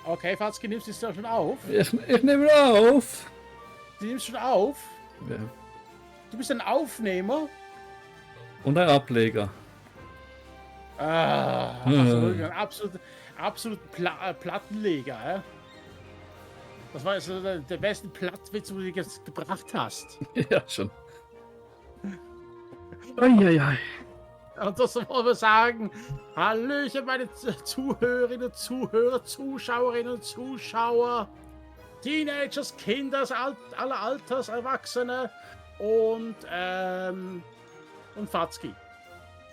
Okay, Fatzke, nimmst du es ja schon auf? Ich nehme auf. Du nimmst schon auf? Ja. Du bist ein Aufnehmer? Und ein Ableger. Also wirklich ein absolut Plattenleger, hä? Das war jetzt der beste Plattwitz, den du jetzt gebracht hast. Ja, schon. Eieiei. Und das wollen wir sagen. Hallöchen, meine Zuhörerinnen, Zuhörer, Zuschauerinnen und Zuschauer. Teenagers, Kinder, aller Alters, Erwachsene und Fatzki.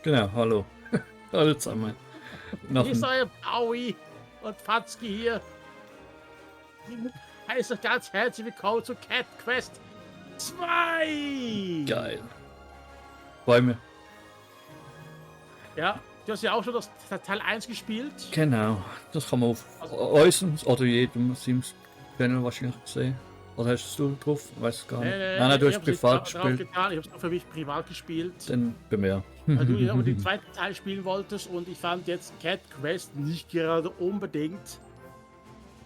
Genau, hallo. Hallo zusammen. Hier ist euer Paui und Fatzki hier. Heißt ganz herzlich willkommen zu Cat Quest 2. Geil. Bei mir. Ja, du hast ja auch schon das Teil 1 gespielt. Genau. Das kann man auf uns oder jedem Sims-Channel wahrscheinlich sehen. Oder hast du drauf? Weiß es gar nicht. Nein, du hast privat gespielt. Ich habe es nur für mich privat gespielt. Dann bei mir. Weil du ja den zweiten Teil spielen wolltest und ich fand jetzt Cat Quest nicht gerade unbedingt.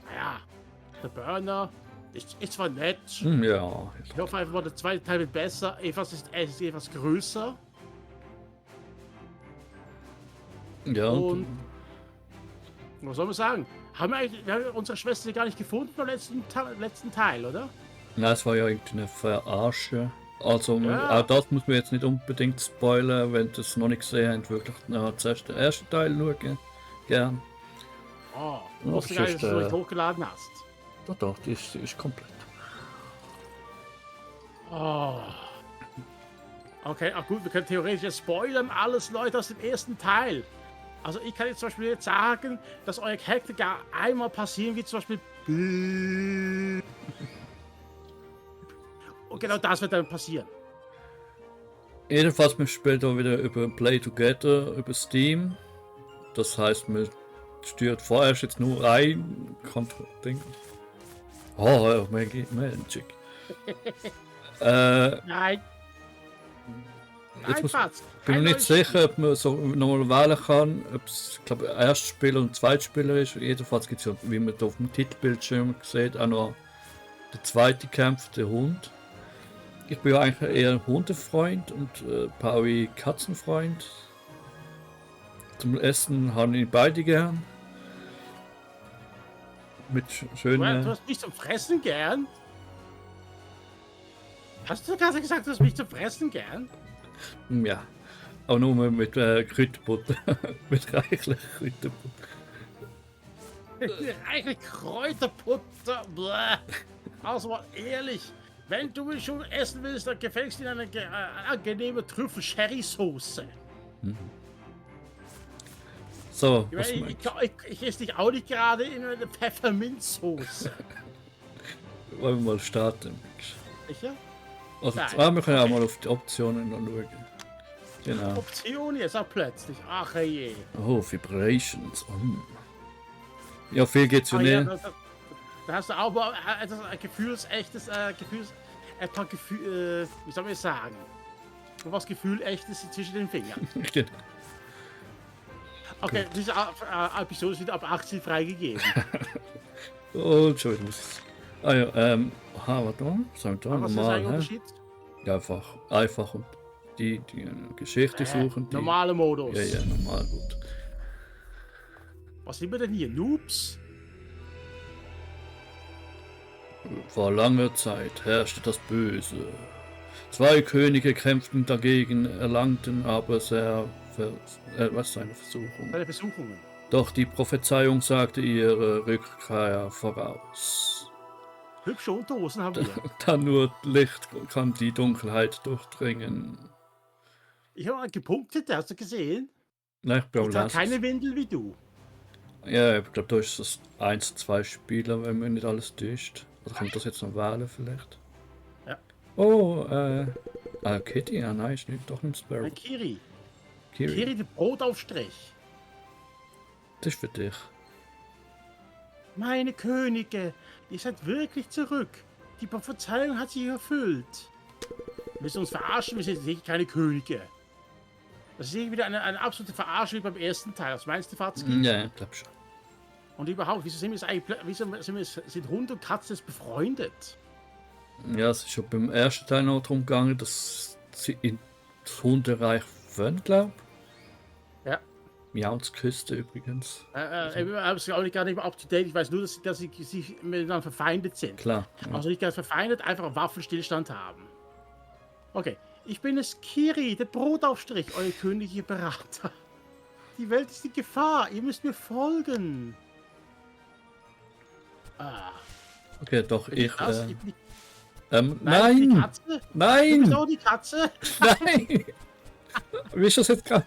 Naja, der Burner ist zwar nett. Ja. Ich hoffe einfach, der zweite Teil wird besser. Es ist etwas größer. Ja. Und was soll man sagen? Wir haben unsere Schwester gar nicht gefunden beim letzten Teil, oder? Nein, es war ja irgendeine Verarsche. Also Ja. auch das muss man jetzt nicht unbedingt spoilern, wenn ihr es noch nicht gesehen habt. Wirklich zuerst den ersten Teil schauen. Gern. Oh, Ja, wusste gar nicht, dass du ist, nicht hochgeladen hast. Doch, die ist komplett. Oh. Okay, ach gut, wir können theoretisch jetzt spoilern alles, Leute, aus dem ersten Teil. Also ich kann jetzt zum Beispiel jetzt sagen, dass euer Charakter gar einmal passieren wie zum Beispiel. Und genau das wird dann passieren. Jedenfalls, wir spielen da wieder über Play Together, über Steam. Das heißt, man steuert vorerst jetzt nur ein Ding. Oh, Magic. Nein. Jetzt Nein, Fatz. bin ich nicht sicher, ob man so nochmal wählen kann, ob es, ich glaube, Erstspieler und Zweitspieler ist. Jedenfalls gibt es ja, wie man da auf dem Titelbildschirm sieht, auch noch der zweite Kampf, der Hund. Ich bin ja eigentlich eher ein Hundefreund und Paui Katzenfreund. Zum Essen habe ich beide gern. Mit schönen. Du hast mich zum Fressen gern? Hast du gerade gesagt, du hast mich zum Fressen gern? Ja. Aber nur mit Kräuterbutter. Mit reichlich Kräuterbutter. Reichlich Kräuterbutter. Bläh. Also mal ehrlich, wenn du mich schon essen willst, dann gefällst dir eine angenehme Trüffel-Sherry-Soße. Mhm. So, ich esse dich auch nicht gerade in eine Pfefferminzsoße. Wollen wir mal starten? Sicher? Also, Nein. wir können auch mal auf die Optionen schauen. Genau. Option jetzt auch plötzlich. Ach je. Oh, Vibrations. Ja, viel geht's ja Ach, nicht. ja, da hast du auch mal ein gefühlsechtes, wie soll man sagen? Was gefühlechtes zwischen den Fingern. Genau. Okay, diese Episode ist wieder ab 18 freigegeben. Oh, Entschuldigung. Ah ja, warte mal. Sagen wir da Was ist normal, ein Unterschied? Ja, einfach und die Geschichte suchen. Die, Normale Modus. ja, normal, gut. Was sind wir denn hier? Noobs? Vor langer Zeit herrschte das Böse. 2 Könige kämpften dagegen, erlangten aber seine Versuchung. Seine Versuchungen. Doch die Prophezeiung sagte ihre Rückkehr voraus. Hübsche Unterhosen haben wir. Da nur Licht kann die Dunkelheit durchdringen. Ich habe mal gepunktet, hast du gesehen? Nein, ich Ich glaube, trage keine Windel wie du. ja, ich glaube, da ist es 1, 2 Spieler, wenn man nicht alles täuscht. Oder kann ich das jetzt noch wählen vielleicht? Ja. Oh, Kitty, nein, ist nicht, doch ein Sparrow. Ein Kiri. Kiri, Kiri, der Brotaufstrich. das ist für dich. Meine Könige, ihr seid wirklich zurück. Die Prophezeiung hat sich erfüllt. Willst du uns verarschen? Wir sind sicher keine Könige. Das ist irgendwie wieder eine absolute Verarschung wie beim ersten Teil. Was meinst du, Fatzki? Ja, ich glaube schon. Und überhaupt, wieso sind wir eigentlich, sind Hund und Katze jetzt befreundet? Ja, es ist schon beim ersten Teil noch darum gegangen, dass sie ins Hundereich wollen, glaube ich. Ja. Miauzküste übrigens. Ich habe es auch nicht gar nicht mehr up to date. Ich weiß nur, dass sie miteinander verfeindet sind. Klar. Ja. Also nicht ganz verfeindet, einfach einen Waffenstillstand haben. Okay. Ich bin es Kiri, der Brotaufstrich, euer königlicher Berater. Die Welt ist in Gefahr. Ihr müsst mir folgen. Ah. Okay, doch, ich. Die Nein! Katze? Du Nein! bist auch die Katze? Nein! Wie ist das jetzt gegangen?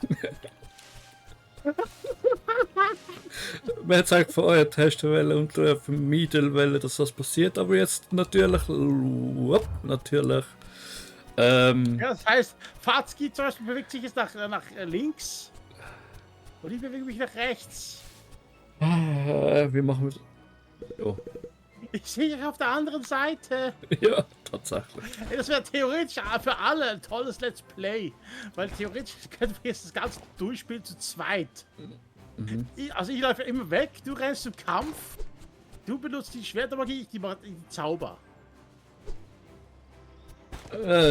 Man hat gesagt, von eurer Testwelle und Vermeidelwelle, dass das passiert, aber jetzt natürlich. Natürlich. Ja, das heißt, Fazki zum Beispiel bewegt sich jetzt nach links. Und ich bewege mich nach rechts. Wie machen wir das? Oh. Ich sehe euch auf der anderen Seite. Ja, tatsächlich. Das wäre theoretisch für alle ein tolles Let's Play. Weil theoretisch könnten wir jetzt das Ganze durchspielen zu zweit. Mhm. Ich laufe immer weg, du rennst zum Kampf. Du benutzt die Schwertermagie, ich die Zauber.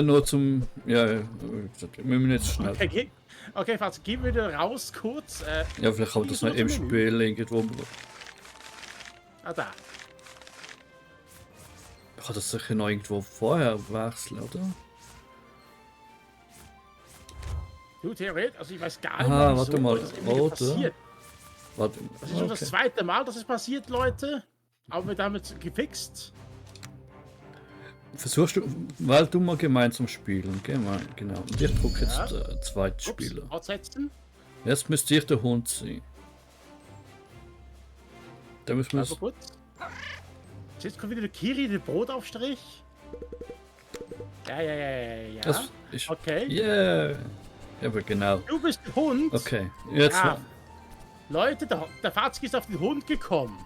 Nur zum. Ja, wir müssen jetzt schnell. Okay, Faz, geh wieder raus kurz. Ja, vielleicht kann man das noch im Spiel irgendwo. Ah, da. Ich kann das sicher noch irgendwo vorher wechseln, oder? Du, theoretisch, also ich weiß gar nicht, Ah, wieso warte mal, das immer wieder passiert. Warte. Das ist schon das zweite Mal, dass es passiert, Leute. Aber wir haben es gefixt. Versuchst du, weil du mal gemeinsam spielen, genau. Und ich drücke jetzt zweiten Spieler. Fortsetzen. Jetzt müsste ich der Hund sein. Da müssen wir Also gut. Jetzt kommt wieder der Kiri, der Brotaufstrich. Ja. Das ist, Okay. Yeah. Ja, aber genau. Du bist der Hund. Okay, jetzt. Ja. Leute, der Fazki ist auf den Hund gekommen.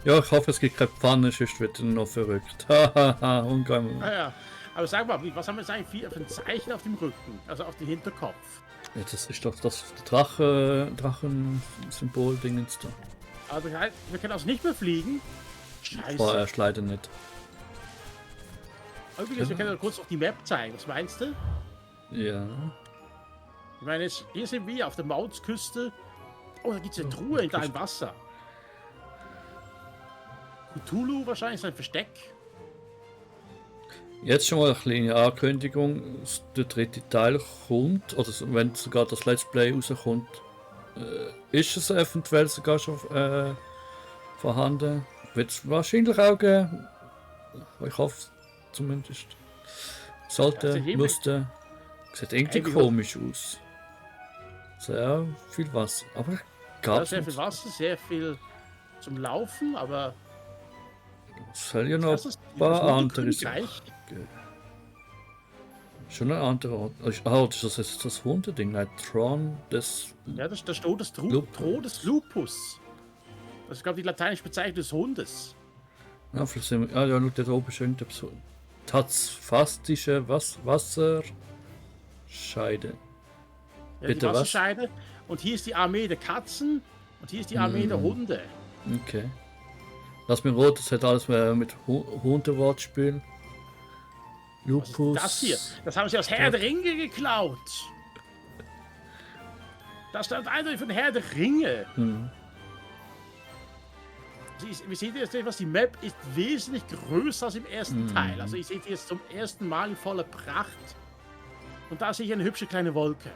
Ja, ich hoffe, es gibt keine Pfanne, sonst wird er noch verrückt. Hahaha, ungeil. Ja. Aber sag mal, was haben wir jetzt eigentlich für ein Zeichen auf dem Rücken? Also auf dem Hinterkopf? Ja, das ist doch das Drachen-Symbol-Dingens da. Also wir können also nicht mehr fliegen. Scheiße. Vorerst leider nicht. Übrigens, wir können ja kurz auf die Map zeigen. Was meinst du? Ja. Ich meine, jetzt, hier sind wir auf der Mautsküste. Oh, da gibt es eine Truhe da im Wasser. Cthulhu wahrscheinlich sein Versteck. Jetzt schon mal eine kleine Ankündigung. Der dritte Teil kommt, oder wenn sogar das Let's Play rauskommt, ist es eventuell sogar schon vorhanden. Wird es wahrscheinlich auch geben. Ich hoffe zumindest. Sollte, musste. Sieht irgendwie komisch aus. Sehr viel Wasser. Aber ja, sehr viel Wasser, sehr viel zum Laufen, aber. Es soll ja noch ein paar andere Sachen. Schon ein anderer Ort. Ah, das ist jetzt das Hundeding, ein Thron des. Ja, das steht das Thron des Lupus. Das ist, glaube ich, die lateinische Bezeichnung des Hundes. Ja, vielleicht sind wir. Ah, ja, da oben schön. Tatsfastische Wasserscheide. Ja, Bitte die was? Wasserscheide. Und hier ist die Armee der Katzen und hier ist die Armee der Hunde. Okay. Lass mir rot, das hat alles mit Hundewortspiel. Lupus. Das hier, das haben sie aus Herr der Ringe geklaut. Das stammt eindeutig von Herr der Ringe. Wir sehen jetzt etwas, die Map ist wesentlich größer als im ersten Teil. Also ich sehe die jetzt zum ersten Mal in voller Pracht. Und da sehe ich eine hübsche kleine Wolke.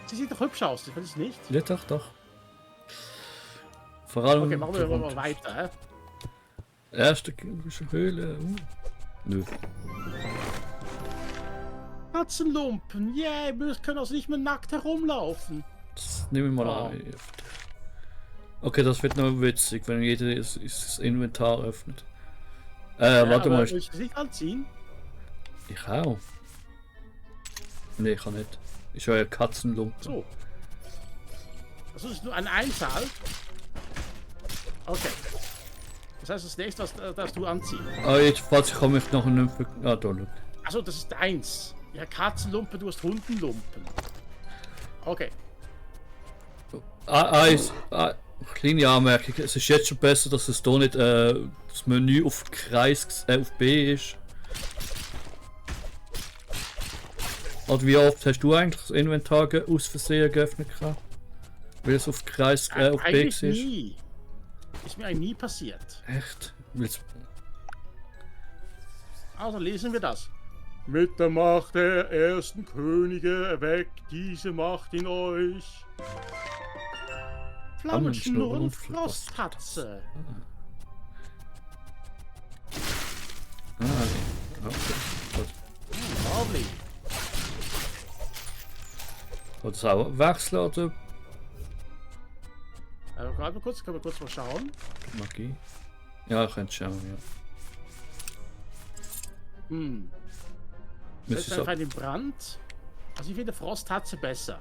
Sie sieht doch hübsch aus, ich weiß es nicht. Ja, doch. Vor allem. Okay, machen wir mal weiter. Hä? Erste Höhle. Nö. Katzenlumpen, yeah, wir können also nicht mehr nackt herumlaufen. Das nehme ich mal an. Okay, das wird noch witzig, wenn jeder das Inventar öffnet. Warte mal. Will ich das nicht anziehen? Ich auch. Nee, ich kann nicht. Ich höre Katzenlumpen. So. Das ist nur eine Einzahl. Okay. Das heißt, das nächste, was darfst du anziehen. Ah, jetzt komme ich noch nicht. Ah, da, look. Achso, das ist eins. Ja, Katzenlumpen, du hast Hundenlumpen. Okay. Kleine Anmerkung, es ist jetzt schon besser, dass es hier nicht das Menü auf Kreis auf B ist. Oder wie oft hast du eigentlich das Inventar aus Versehen geöffnet gehabt? Weil es auf Kreis auf B Eigentlich ist? nie. Ist mir eigentlich nie passiert. Echt? Also lesen wir das. Mit der Macht der ersten Könige erweckt diese Macht in euch. Flammenschnur und Frosthatze. Okay. Gut. Lovely. Oder das auch wechseln oder Gerade mal kurz, können wir kurz mal schauen. Magie? Ja, ich könnte schauen, ja. Das ist einfach den Brand. Also ich finde Frosthatze besser.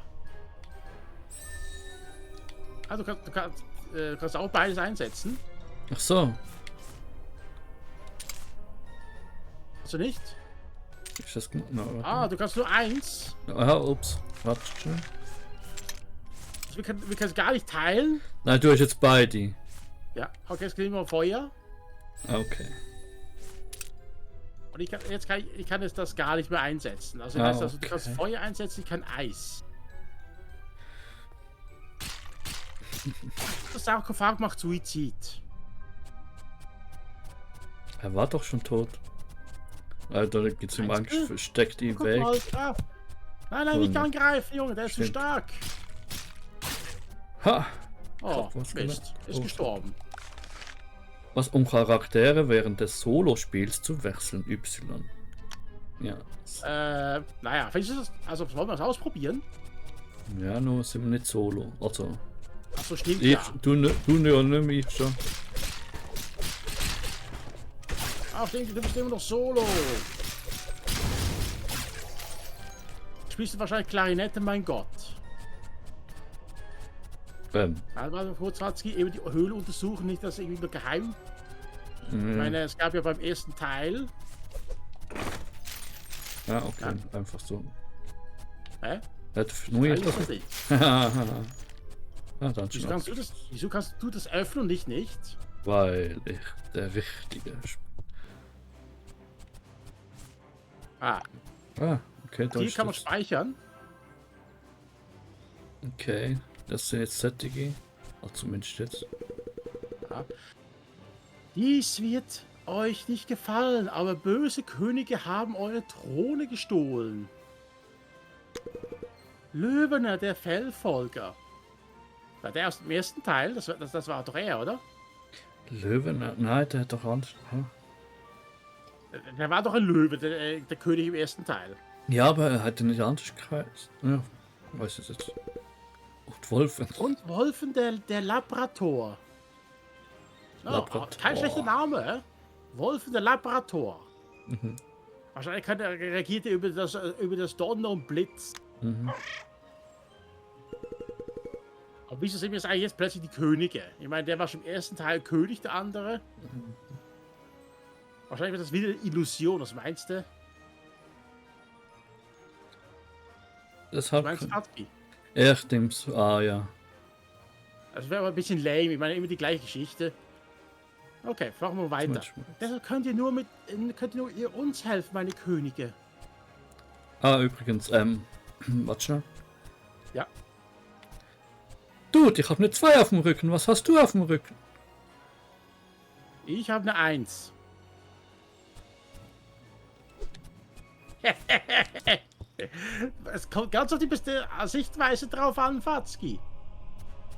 Also du kannst auch beides einsetzen. Ach so. Also nicht? Ist das gut? No, Ah, du kannst nur eins. ah, ups. Warte schon. Also wir können es gar nicht teilen. Nein, du hast jetzt beide. Ja, okay, jetzt kriegen wir Feuer. Okay. Und ich kann jetzt das gar nicht mehr einsetzen. Also, Ah, heißt also du kannst okay. Feuer einsetzen, ich kann Eis. Der Sarkophag macht Suizid. Er war doch schon tot. Da gibt's ihm Meinst Angst, du? versteckt ihn Guck weg. mal, da. Nein, nicht angreifen, Junge, der ist zu Stimmt. stark. Ha! Oh, was Mist, gemacht? ist Oh, gestorben. Was um Charaktere während des Solospiels zu wechseln, Y. Ja. Naja, findest du das? Also, wollen wir das ausprobieren? Ja, nur sind wir nicht solo. Also, Achso, stimmt ich, ja. du ja nicht mehr, ich schon. Ach, ich denke, du bist immer noch solo. Spielst du wahrscheinlich Klarinette, mein Gott. Also kurz eben die Höhle untersuchen, nicht dass irgendwie nur geheim. Ich meine, es gab ja beim ersten Teil. Ja, okay, einfach so. Hä? Nur Alles jetzt. für dich. Dann Wieso kannst du das öffnen und ich nicht? Weil ich der Richtige Ah, okay, da hier ist kann man das. speichern. Okay, das sind jetzt sättige. Also zumindest jetzt. Dies wird euch nicht gefallen, aber böse Könige haben eure Throne gestohlen. Löwener, der Fellfolger. War der aus dem ersten Teil? Das war doch er, oder? Löwen? Nein, der hat doch anders. Der war doch ein Löwe, der König im ersten Teil. Ja, aber er hat nicht anders geheißen. Ja, weiß ich jetzt. Und Wolfen. Und Wolfen, der Labrator. Oh, Labrator. Kein schlechter Name, hä? Wolfen, der Labrator. Wahrscheinlich reagiert er über das Donner und Blitz. Aber wieso sind wir jetzt eigentlich plötzlich die Könige? Ich meine, der war schon im ersten Teil König, der andere. Wahrscheinlich wird das wieder eine Illusion, was meinst du? Das Was hat. meinst du, Fatki? Ja, stimmt. Ah, ja. Das wäre aber ein bisschen lame. Ich meine, immer die gleiche Geschichte. Okay, machen wir weiter. Deshalb könnt ihr nur ihr uns helfen, meine Könige. Ah, übrigens, warte schnell. Ja. Dude, ich habe eine 2 auf dem Rücken. Was hast du auf dem Rücken? Ich habe eine 1. Es kommt ganz auf die beste Sichtweise drauf an, Fatzki.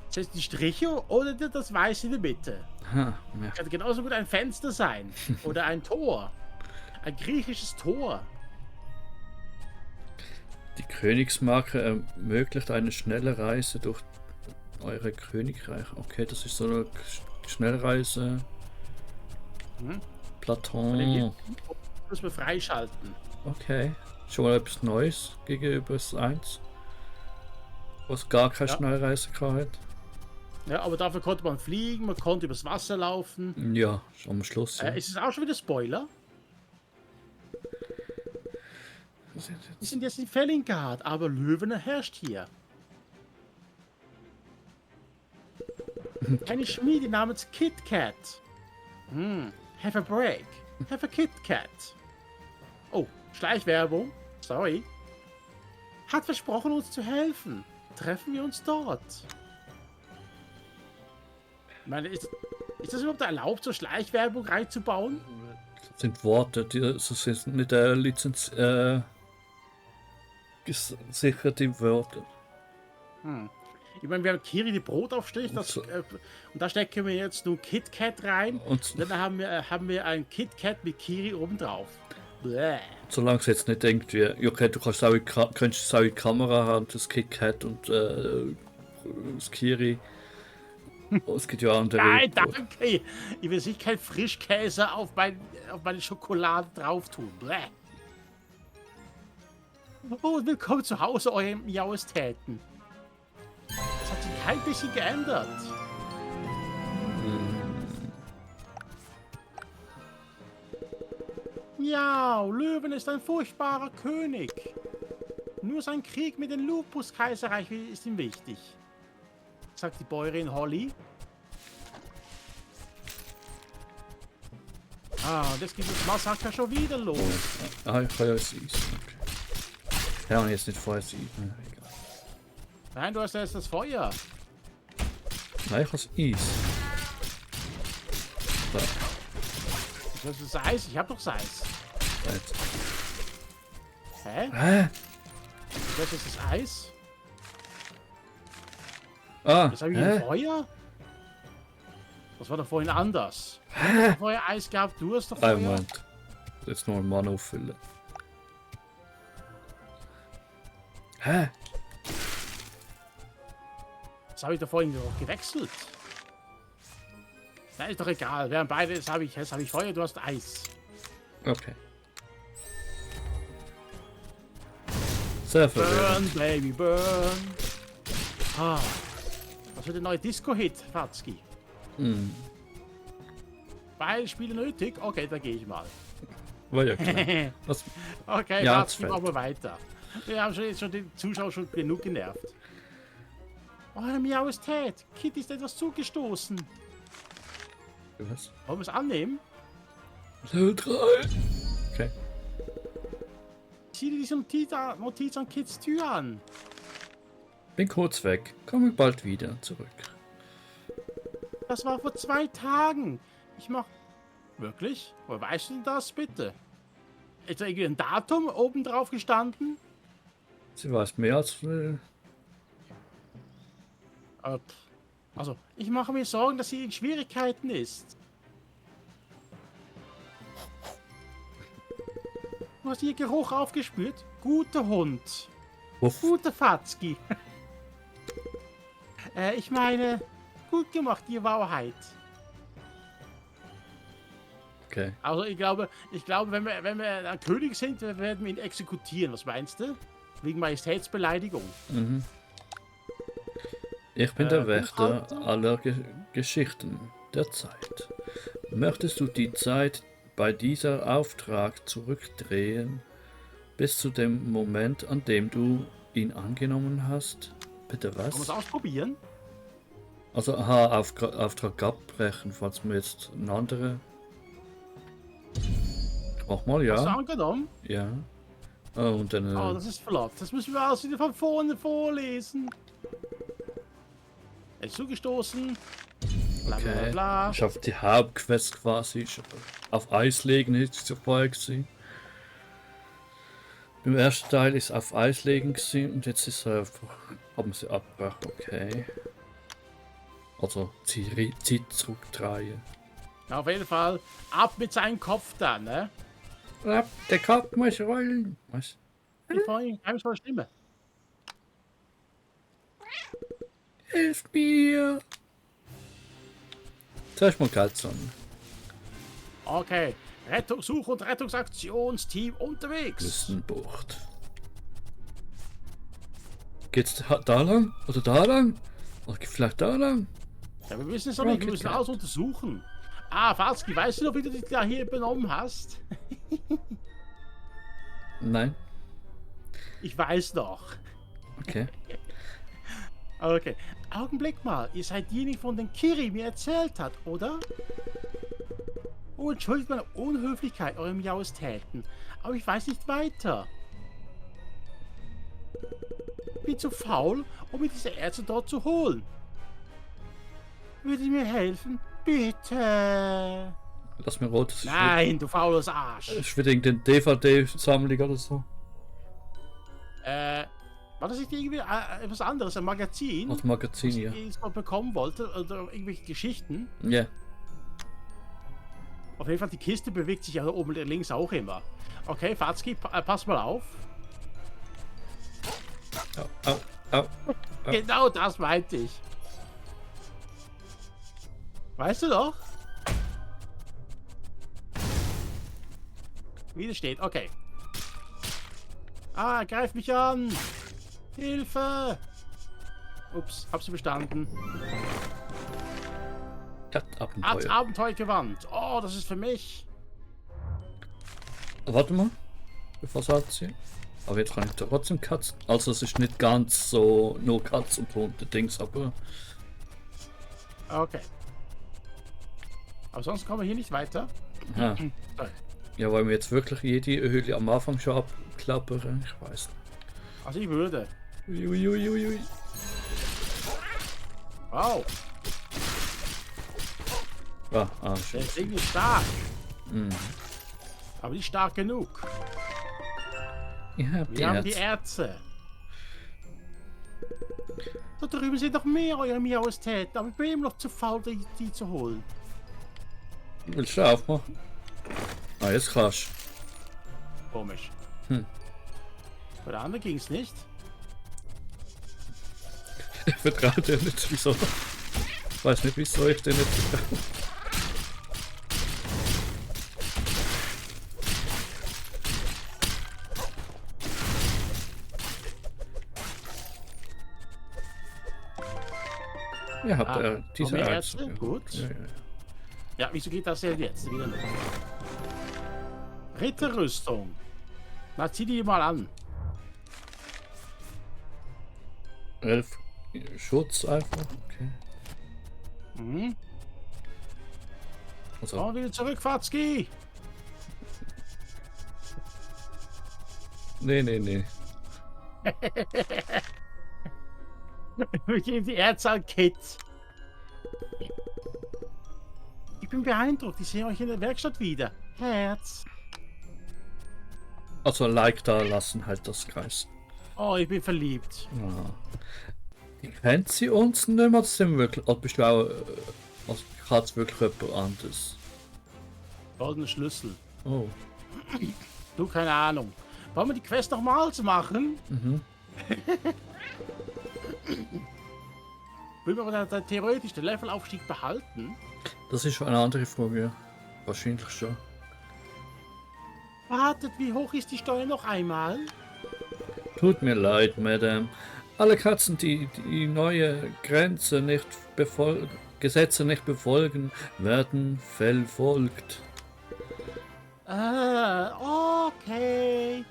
Sind die Striche oder das Weiß in der Mitte? Ja. Kann genauso gut ein Fenster sein. Oder ein Tor. Ein griechisches Tor. Die Königsmarke ermöglicht eine schnelle Reise durch eure Königreich. Okay, das ist so eine Schnellreise. Platon. Muss man freischalten. Okay. Schon mal etwas Neues gegenüber das 1. Was gar keine Schnellreise hat. Ja, aber dafür konnte man fliegen, man konnte übers Wasser laufen. Ja, schon am Schluss. Ja. Ist es auch schon wieder Spoiler? Wir sind jetzt in Felingard, aber Löwener herrscht hier. Eine Schmiede namens KitKat. Have a break. Have a KitKat. Oh, Schleichwerbung. Sorry. Hat versprochen, uns zu helfen. Treffen wir uns dort. Ich meine, ist das überhaupt erlaubt, so Schleichwerbung reinzubauen? Das sind Worte, das sind nicht gesicherte Wörter. Ich meine, wir haben Kiri die Brotaufstrich, und da stecken wir jetzt nur KitKat rein. Und dann haben wir ein KitKat mit Kiri obendrauf. Bläh. Solange es jetzt nicht denkt, wie, okay, du kannst könntest es auch in die Kamera haben, das KitKat und das Kiri. Oh, es gibt ja andere. Nein, danke! Ich will sicher kein Frischkäse auf meine Schokolade drauf tun. Bläh. Oh, willkommen zu Hause, eure Majestäten. Das hat sich kein bisschen geändert. Ja, Löwen ist ein furchtbarer König. Nur sein Krieg mit dem Lupus-Kaiserreich ist ihm wichtig, sagt die Bäuerin Holly. Und jetzt geht das Massaker schon wieder los. Ich kann ja es Eis. Okay. Ja, jetzt nicht vorher Eis. Nein, du hast erst das Feuer. Nein, ich habe das Eis. So. Das ist das Eis, ich hab doch das Eis. Jetzt. Hä? Das ist das Eis? Jetzt habe ich ein Feuer? Das war doch vorhin anders. Ich hab vorher Eis gehabt, du hast doch Feuer. Moment. Jetzt noch einen Mann auffüllen. Hä? Das habe ich doch vorhin noch gewechselt. Na, ist doch egal. Wir haben beide, jetzt habe ich Feuer, du hast Eis. Okay. Sehr verwirrend. Burn, baby, burn. Was wird der neue Disco-Hit, Fatzki? Beide Spiele nötig? Okay, dann gehe ich mal. War ja klar. Okay, ja, Fatzki, machen wir weiter. Wir haben jetzt schon den Zuschauer schon genug genervt. Oh, eine Majestät. Kit ist etwas zugestoßen. Was? Wollen wir es annehmen? Level 3. Okay. Sieh dir diese Notiz an Kits Tür an. Bin kurz weg. Komme bald wieder zurück. Das war vor 2 Tagen. Wirklich? Woher weißt du denn das, bitte? Ist da irgendwie ein Datum oben drauf gestanden? Sie weiß mehr als... Also, ich mache mir Sorgen, dass sie in Schwierigkeiten ist. Du hast ihr Geruch aufgespürt? Guter Hund. Uff. Guter Fatzki. Ich meine, gut gemacht, die Wahrheit. Okay. Also ich glaube, wenn wir ein König sind, werden wir ihn exekutieren. Was meinst du? Wegen Majestätsbeleidigung. Mhm. Ich bin der Wächter aller Geschichten der Zeit. Möchtest du die Zeit bei dieser Auftrag zurückdrehen, bis zu dem Moment, an dem du ihn angenommen hast? Bitte was? Wollen wir es ausprobieren? Also, Auftrag abbrechen, falls wir jetzt eine andere... Mach mal, ja. Hast du angenommen? Ja. Oh, und dann... Oh, das ist flott. Das müssen wir alles wieder von vorne vorlesen. Er ist zugestoßen. Bla, bla, Okay. bla. Ich auf die Hauptquest quasi. Auf Eis legen ist es vorher gewesen. Im ersten Teil ist auf Eis legen gewesen und jetzt ist er einfach... Haben sie abgebrochen, okay. Also, Zeit zurückdrehen. Ja, auf jeden Fall ab mit seinem Kopf da, ne? Der Kopf muss rollen. Was? Die vorhin geheimnisvolle Stimme. Hilf mir! Zuerst mal kalt sammeln. Okay. Such- und Rettungsaktionsteam unterwegs. Küstenbucht. Geht's da lang? Oder da lang? Oder vielleicht da lang? Ja, wir wissen es noch nicht. Wir müssen Okay. alles untersuchen. Fatzki, weißt du noch, wie du dich da hier benommen hast? Nein. Ich weiß noch. Okay. Okay. Augenblick mal, ihr seid diejenigen, von den Kiri mir erzählt hat, oder? Oh, entschuldigt meine Unhöflichkeit, eure Miaustäten. Aber ich weiß nicht weiter. Bin zu faul, um mir diese Ärzte dort zu holen. Würdet ihr mir helfen? Bitte. Lass mir rot. Das Nein, du faules Arsch. ist wieder irgendeine DVD-Sammlung oder so. War das nicht irgendwie etwas anderes, ein Magazin? Aus Magazin, ja. Das man bekommen wollte, oder irgendwelche Geschichten? Ja. Auf jeden Fall, die Kiste bewegt sich ja oben links auch immer. Okay, Fatzki, pass mal auf. Au, au, au. Ja. Genau das meinte ich. Weißt du doch? Wie das steht, okay. Ah, greif mich an! Hilfe! Ups, hab sie bestanden. Als Abenteuer. Abenteuergewand. Oh, das ist für mich. Warte mal. Bevor sagt sie. Aber jetzt kann ich trotzdem Katzen. Also es ist nicht ganz so nur Katzen und Hunde Dings, aber. Okay. Aber sonst kommen wir hier nicht weiter. Aha. Sorry. Ja, weil wir jetzt wirklich jede Höhle am Anfang schon abklappern. Ich weiß nicht. Also ich würde. Uiuiuiui. Wow, Ah, der schön. ist irgendwie stark. Mhm. Aber nicht stark genug. Ich hab die Wir haben die Herz. Ärzte. Da drüben sind noch mehr eure Miaustäten, aber ich bin immer noch zu faul, die zu holen. Willst du aufmachen? Ah, jetzt kannst Komisch. Hm. Bei der anderen ging es nicht. du. Ich vertraue dir nicht. Wieso? Ich weiß nicht, wieso ich dir nicht vertraue. Ihr habt diese mehr Ärzte. Ärzte? Gut. Ja. Ja, wieso geht das denn jetzt wieder nicht? Ritterrüstung. Na, zieh die mal an. 11 Schutz einfach. Okay. Mhm. Also, Komm wieder zurück, Fatzki. nee. Wir geben die Ärzte an Kit. Ich bin beeindruckt. Ich sehe euch in der Werkstatt wieder. Herz. Also Like da lassen halt das Kreis. Oh, ich bin verliebt. Ja. Kennt sie uns nicht mehr? Das sind wirklich. Oder bist du auch. Also hat es wirklich jemand anderes? Goldener Schlüssel. Oh. Du, keine Ahnung. Wollen wir die Quest nochmals machen? Mhm. Will man aber dann theoretisch den Levelaufstieg behalten? Das ist eine andere Frage, ja. Wahrscheinlich schon. Wartet, wie hoch ist die Steuer noch einmal? Tut mir leid, Madame. Alle Katzen, die die neue Grenze nicht Gesetze nicht befolgen, werden verfolgt. Okay.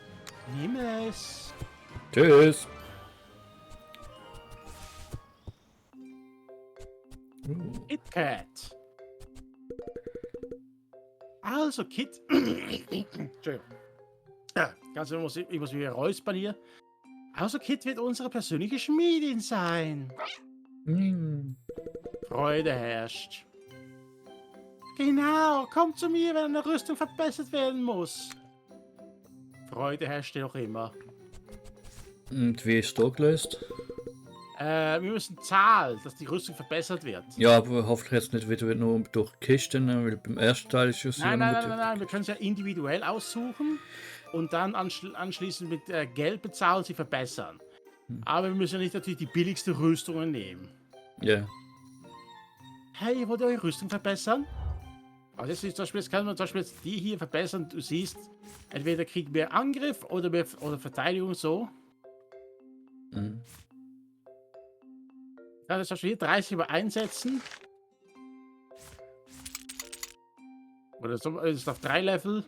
Nimm es. Tschüss. KitKat. Also, Kit. Entschuldigung. Ja, ganz ich muss wieder räuspern hier. Also, Kit wird unsere persönliche Schmiedin sein. Hm. Freude herrscht. Genau, komm zu mir, wenn eine Rüstung verbessert werden muss. Freude herrscht noch immer. Und wie ist das gelöst? Wir müssen zahlen, dass die Rüstung verbessert wird. Ja, aber hoffentlich jetzt nicht wieder nur durch Kisten, weil beim ersten Teil ist es ja Nein, wir können es ja individuell aussuchen und dann anschließend mit Geld bezahlen, sie verbessern. Aber wir müssen ja nicht natürlich die billigste Rüstungen nehmen. Ja. Hey, wollt ihr eure Rüstung verbessern? Also jetzt kann man zum Beispiel jetzt die hier verbessern. Du siehst, entweder kriegt mehr Angriff oder Verteidigung so. Mhm. Ich kann jetzt zum Beispiel hier 30 über einsetzen. Oder so, ist auf 3 Level.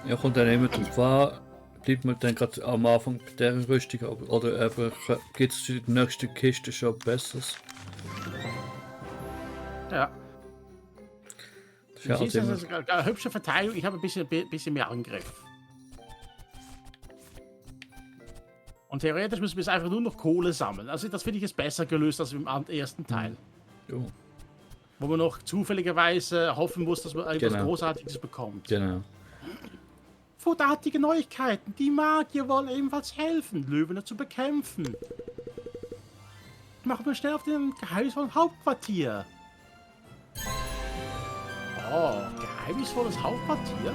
Ja, kommt dann immer drauf an, bleibt man dann gerade am Anfang bei der Rüstung oder eben gibt es die nächste Kiste schon Besseres? Ja. Das ist ja Das ist immer, also eine hübsche Verteidigung. Ich habe ein bisschen mehr Angriff. Und theoretisch müssen wir jetzt einfach nur noch Kohle sammeln. Also das finde ich jetzt besser gelöst als im ersten Teil. jo, Wo man noch zufälligerweise hoffen muss, dass man etwas Genau. Großartiges bekommt. genau. Vorderartige Neuigkeiten. Die Magier wollen ebenfalls helfen, Löwen zu bekämpfen. Machen wir schnell auf den geheimnisvollen Hauptquartier. Oh, geheimnisvolles Hauptquartier?